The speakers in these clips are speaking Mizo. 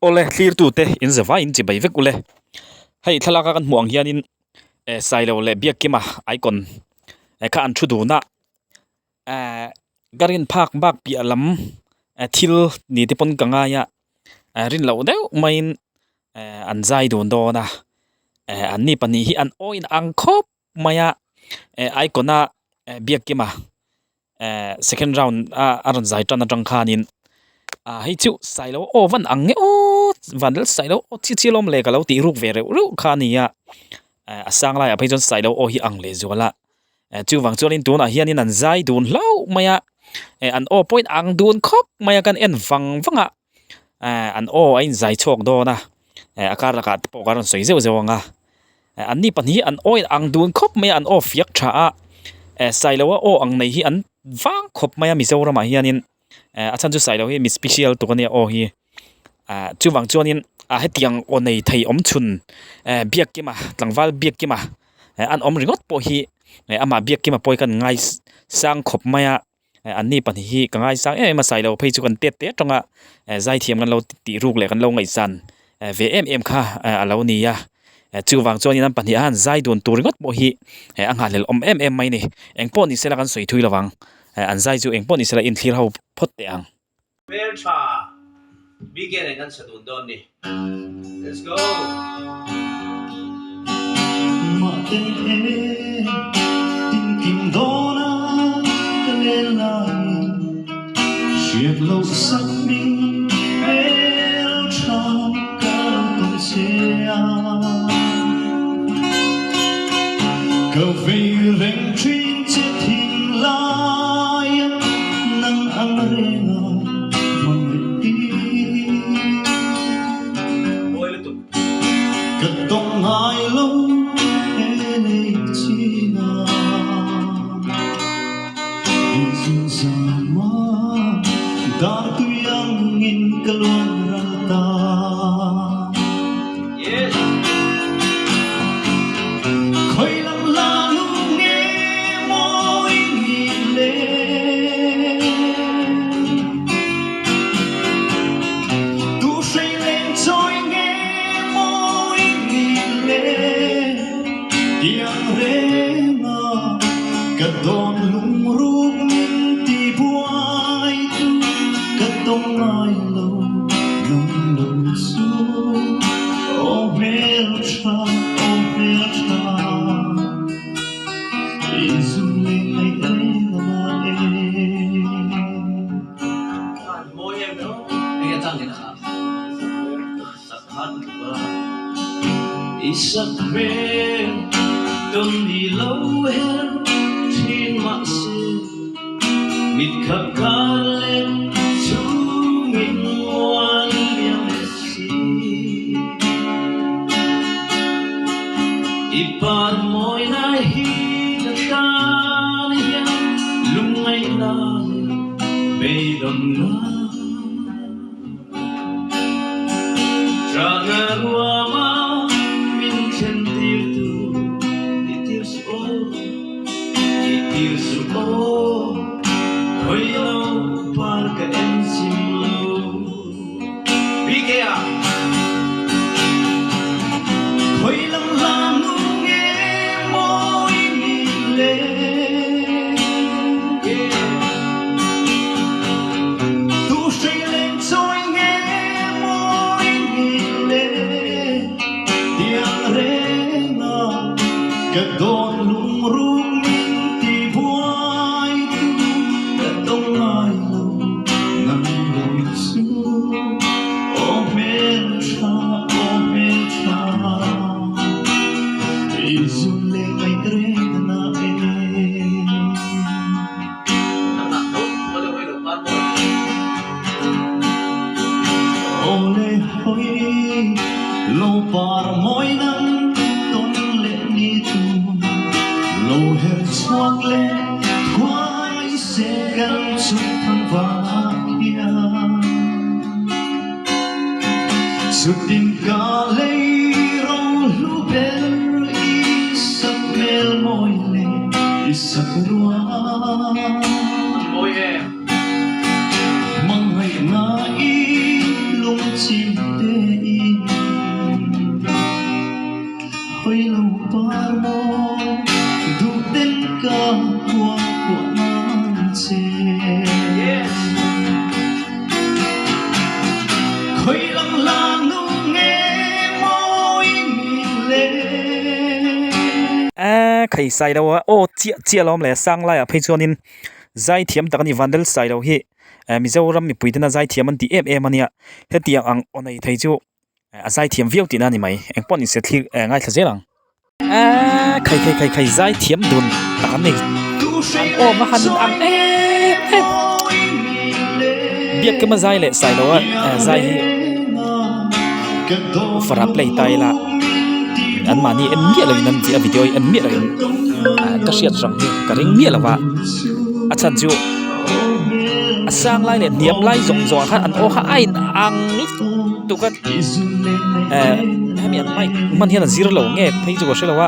Awle thlirtute in za vaiin chibai vek ule. Hei thlalak a kan hmuh ang hianin eh Sailo leh Biakkima icon eh kha an thu dun a eh ka rin phak bak piah lam eh thil ni te pawn ka ngai a eh rin loh deuh maiin eh an zai dun dawn a eh an ni pahnih hi an aw in ang khawp mai a eh icon a eh Biakkima eh second round a a rawn zai tan atang khanin ah hei chu Sailo aw van ang nge aw van lal Sailo aw chi chi lawm le ka lo tih ruk ve reuh reuh kha a ni a eh a sang laiah phei chuan Sailo aw hi ang leh zual a eh chuvang chuanin tunah hianin an zai dun hlauh mai a eh an aw pawhin ang dun khawp mai a kan en vang vang a eh an aw a inzai chhuak dawn a eh a kar lakah te pawh ka rawn sawi zeuh zeuh ang a eh an ni pahnih hi an aw in ang dun khawp mai a an aw fiak tha a eh Sailoa aw ang nei hi an vang khawp mai a Mizoramah hianin eh a chhan chu Sailo hi mi special tuk ania aw hi ah chuvang chuanin ah hetiang aw nei thei awm chhun eh Biakkima tlangval Biakkima eh an awm ringawt pawh hi eh amah Biakkima pawh hi kan ngai sang khawp mai a. Eh an ni pahnih hi ka ngaisang em em a sailo phei chu kan tet te atanga eh zaithiam kan lo tih ruk leh kan lo ngaihsan eh ve em em kha eh a lo ni a eh chuvang chuanin an pahnih a han zai dun tur ringawt pawh hi eh a nghahhlelh awm em em mai a ni engpawh ni sela kan sawi thui lovang eh an zai chu engpawh ni sela inthlir ho phawt teh ang. Hmeltha bike nen kan sa dun dawn ni. Let's go. Mahten e tinkim dawna ka len laiin hriat loh sak hming hmeltha ka lo tawn che a. Ka vei reng thin che thinlaia nang ang renga hmangaih hi. Ka tawng ngai lo he lei china Inzun zama dar tui angin ka luan ral ta. Khawi lam hla nu nge maw i nih le? Tu hrei leng chawi nge maw i nih le? Tiang renga ka dawn lungruk min ti buai tu ka tawng ngai lo nang lo chu aw hmeltha aw hmeltha i zum leh ngaih reng a na e. I sak hmel tawn ni lo her thin mahse mit khat kar leh chungin mual liam leh si. I par mawina hi ka tan hian lungngaihna leh beidawnna. Chana ruama min thlen tirtu i tir suh aw, i tir suh aw, khawi lo par ka en chim lo. BK ah. Khawi lam hla nu nge maw i nih le? Tu hrei leng chawi nge maw i nih le? Tiang renga ka dawn lungruk min ti buai tu ka tawng ngai lo nang lo chu aw hmeltha aw hmeltha i zun leh ngaih reng a na e. Aw le hawi lo par mawi nang tawn leh ni tu lo her chhuak leh thuai se kan chhuk thang vang hian chutin ka lei ro hlu ber i sak hmel mawi leh i sak ruang. Hmangaihna i lungchim te. Eee khai Sailo a aw chiah chiah alawm le sang laiah phei chuanin zai thiam tak a ni Vandal Sailo hi eh Mizoram mipui tena zai thiam an tih em em a nia hetiang ang aw nei thei chu a zai thiam viau tihna a ni mai eng pawh ni se thlir eh ngaithla zel ang. Eee khai khai khai khai zai thiam dun tak an ni an aw va han ang em em Biakkima zai leh Sailo a zai hi fara play ta ila an mahni en miah loin an a video hi en miah loin ka hriat hrang hi ka ring miah lo va a chhan chu a sang lai leh hniam lai zawng zawng ah khan an aw kha a in ang lutuk a eh hemi an mic hman hian a zir lo nge phei chu ka hre lo a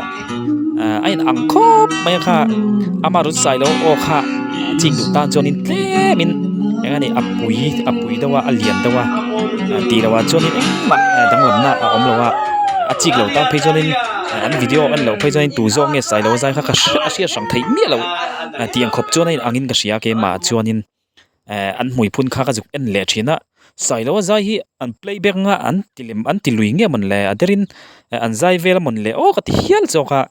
eh a in ang khawp mai a kha ama rawn sai lo aw kha chik duh tan chuanin tlemin eng a ni a pui a pui deuh a a lian deuh a tih loh ah chuanin engmah danglamna a awm lo a a chik lo tan phei chuanin an video en loh phei chuanin tu zawk nge sai lo a zai kha ka a hriat hrang theih miah loh tiang khawp chuan a in angin ka hria keimah chuanin eh an hmui phun kha ka zuk en leh thin a sai lo a zai hi an playback anga an ti lem an ti lui nge mawn le a derin an zai vel a mawn le aw ka ti hial zawk a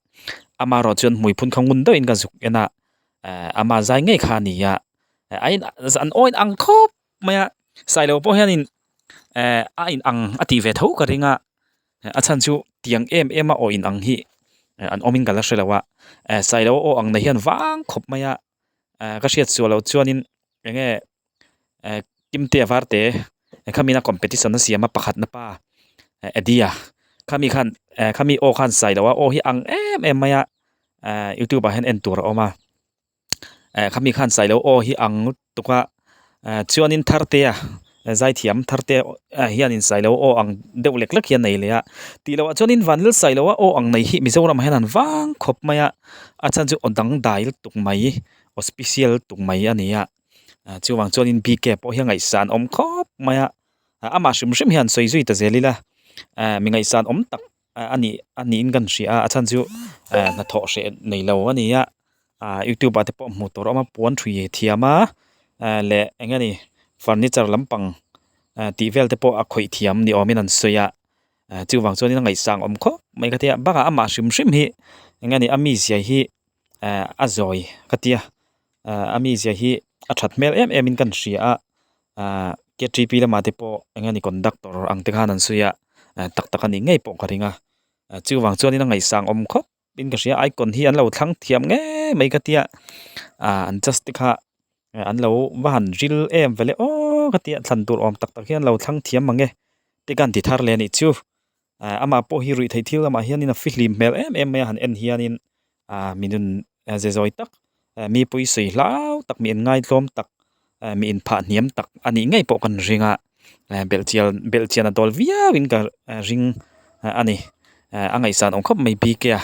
amaherawh chuan hmui phun kha ngun deuhin ka zuk en a eh ama zai ngei kha a ni a a in an aw in ang khawp mai a sai lo pawh hianin eh a in ang a tih ve tho ka ring a a chhan chu tiang em em a aw in ang hi an awmin ka la hre lo a eh sai lo aw ang na hian vang khawp mai a eh ka hriat suah loh chuanin eng nge eh Kimte a varte khami na competition a siam a pakhat na pa Eddie-a khami khan eh khami aw khan sai lo a aw hi ang em em mai a eh youtube ah hian en tur a awm a eh khami khan sai lo aw hi ang lutuk a eh chuanin Thartea zaithiam Thartea hianin sai lo aw ang deuh lek lek hi a nei leh a tih loh ah chuanin Vanlal sai lo a aw ang nei hi Mizoram ah hian an vang khawp mai a a chhan chu aw dangdai lutuk mai aw special lutuk mai a ni a chuvang chuanin bike pawh hi a ngaihsan awm khawp mai a amah hrim hrim hian sawi zui ta zel ila eh mi ngaihsan awm tak a nih a niin kan hria a a chhan chu eh hnathawh hreh nei lo a ni a ah youtube ah te pawh hmuh tur a awm a puan thui thiam a eh leh eng nge ni furniture lampang eh tih vel te pawh a khawih thiam ni awmin an sawi a eh chuvang chuanin a ngaihsang awm khawp mai ka tia bakah amah hrim hrim hi eng nge ni a mizia hi eh a zawi ka tia eh a mizia hi a that hmel em em in kan hria a ah K T P lamah te pawh eng nge ni conductor ang te khan an sawi a eh tak tak a nih ngei pawh ka ring a chuvang chuanin a ngaihsang awm khawp in ka hria icon hi an lo thlang thiam ngei mai ka tia ah an just te kha an lo va han ril em vele aw ka tia thlan tur awm tak tak hian an lo thlang thiam mang e te ka han ti thar leh a nih chu ah amah pawh hi ruih theih thil lamah hianin a fihlim hmel em em mai a han en hianin ah mi nun ze zawi tak mi pui sawi hlau tak mi inngaihtlawm tak mi inphah hniam tak a nih ngei pawh kan ring a belhchian belhchian a dawl viau in ka ring a ni a ngaihsan awm khawp mai bik e a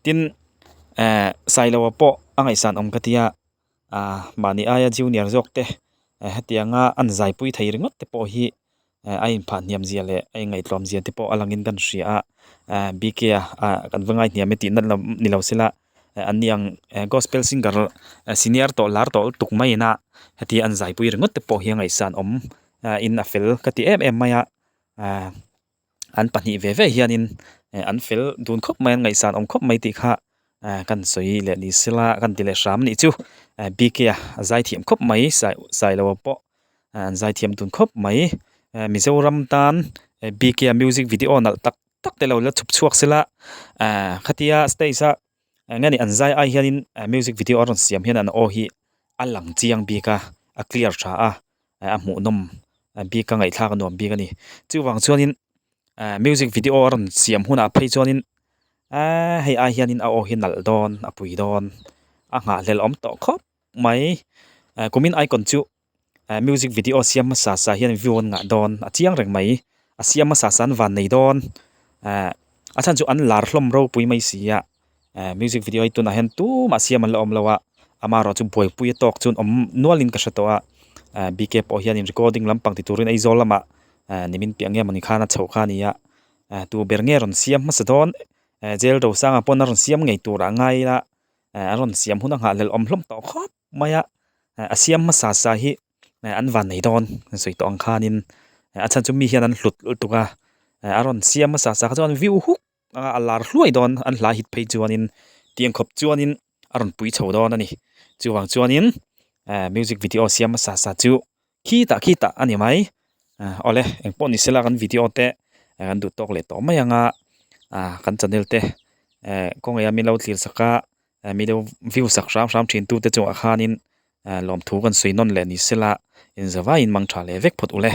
tin eh Sailoa pawh a ngaihsan awm ka tia ah mahni aia junior zawk te hetianga an zaipui thei ringawt te pawh hi a inphah hniam zia leh a inngaihtlawm zia te pawh a langin kan hria a eh B K a ah kan va ngaihniam e tih nat lo ni lo sela an ni ang gospel singer senior tawh lar tawh lutuk mai ina heti an zaipui ringawt te pawh hi a ngaihsan awm in a fel ka ti em em mai a ah an pahnih ve ve hianin an fel dun khawp mai an ngaihsan awm khawp mai tih kha kan sawi leh ni sela kan ti leh hram anih chu B K a a zaithiam khawp mai sai sai lo pawh. An zaithiam dun khawp mai Mizoram tan B K a music video nalh tak tak te lo la chhup chhuak sela khatia stage a eng nge ni an zai ai hianin music video a rawn siam hian an aw hi a lang chiang bik a a clear tha a a hmuhnawm bik a ngaihthlak a nuam bik a ni chuvang chuanin music video a rawn siam hunah phei chuanin eee hei ai hianin a aw hi nalh dawn a pui dawn a nghahhlelh awm tawh khawp mai kumin icon chu music video siam hmasa sa hian view an ngah dawn a chiang reng mai a siam hmasa sa an van nei dawn a chhan chu an lar hlawm ropui mai si a music video hi tunah hian tumah siam an la awm lo a amaherawh chu buaipui a tawk chuan awm nualin ka hre tawh a B K pawh hianin recording lampang ti turin Aizawl lamah nimin piah nge mawni khan a chhoh kha a ni a tu ber nge rawn siam hmasa dawn jail rosanga pawn a rawn siam ngei tur ah ngai ila. A rawn siam hun a nghahhlelh awm hlawm tawh khawp mai a a siam hmasa sa hi an van nei dawn an sawi tawh ang khanin a chhan chu mi hian an hlut lutuk a a rawn siam hmasa sa kha chuan view huk a lar hluai dawn an hla hit phei chuanin Tiang khawp chuanin a rawn pui chho dawn a ni. Chuvang chuanin eh music video siam hmasa sa chu khitah khitah a ni mai. Awle engpawh ni sela kan video te kan duh tawk leh tawh mai ang a, ah kan channel te eh kawngei a min lo thlir sak a eh mi lo view sak hram hram thin tute chungah khanin eh lawmthu kan sawi nawn leh ni sela inzavaiin mang tha leh vek phawt ule.